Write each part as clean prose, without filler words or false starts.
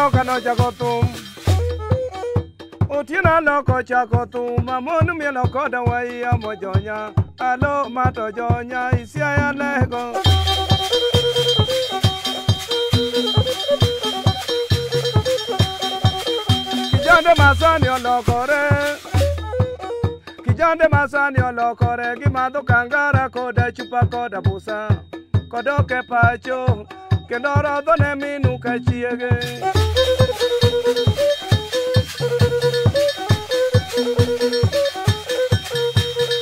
aloka nochako thum. Otieno aloko chako thum, mamon mielo koda waiya mojonya. Alo mato jonya Isiaya lego. Kijande masani olokore. Kijande masani olokore, gimadho kangara koda chupa koda busa. Kodoke pacho, kendo rodho ne minu ka chiege.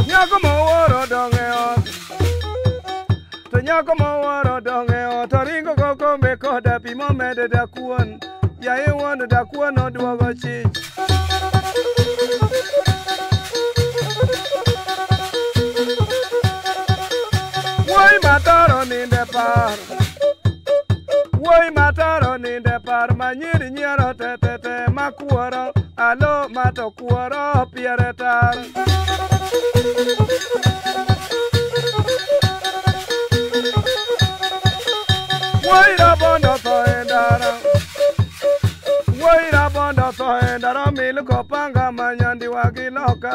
Nyako mowuoro dong' e ot, to nyako mowuoro dong' e ot, oringo gokombe koda pi momede dakuon. Yaye wuon dakuon oduogo chich. Wuoyi mataro ninde par, wuoyi mataro ninde par, ma nyiri nyiero te te te makuoro, alo mato kuoro piere tar. Wuoyi rabondo tho e ndara, wuoyi rabondo tho e ndara, mil kopanga ma nyandiwa gi loka,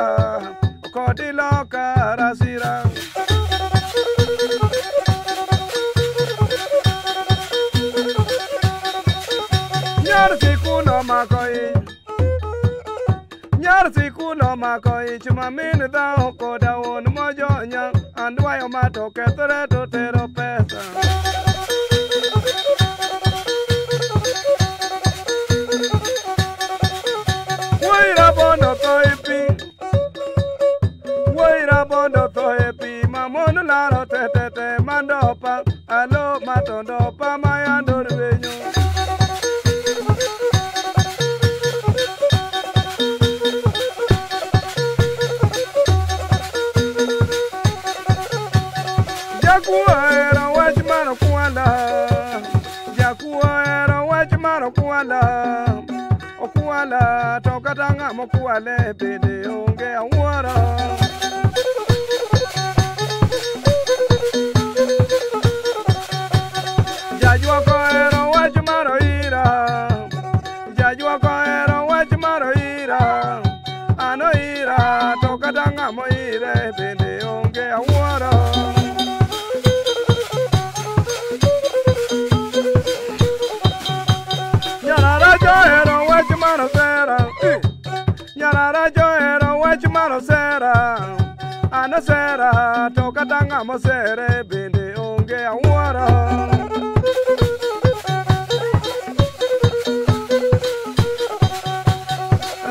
kodi loka rasira. Nyar sikul omako ich, nyar sikul omako ich, ma min dhao koda wuon mojonya, andwayo mato kethore to tero pesa. Wuoyi rabondo tho e pi, wuoyi rabondo tho e pi, ma mon laro te te te mandopa, alo matondopa mayando rwenyo. Jakuo ohero wach mar okwala, jakuo ohero wach mar okwala, okwala to kata ng'ama okwale bende onge awuoro. Jajuok ohero wach mar oira, jajuok ohero wach mar oira, an oira to kata ng'ama oire bende onge awuoro. Nyarara johero wach mar osera, nyarara johero wach mar osera, an osera to kata ng'ama osere bende onge awuoro.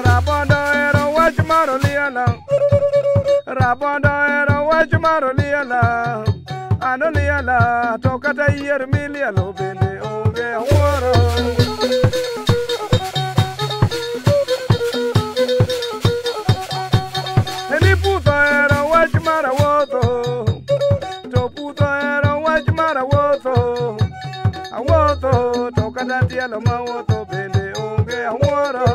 Rabondo ohero wach mar olielo, rabondo ohero wach mar olielo, an olielo to kata yier milielo bende onge awuoro. Eni putho ohero wach mar awuotho, to putho ohero wach mar awuotho, awuotho to kata tielo mawuotho bende onge awuoro.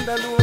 oganda Luo.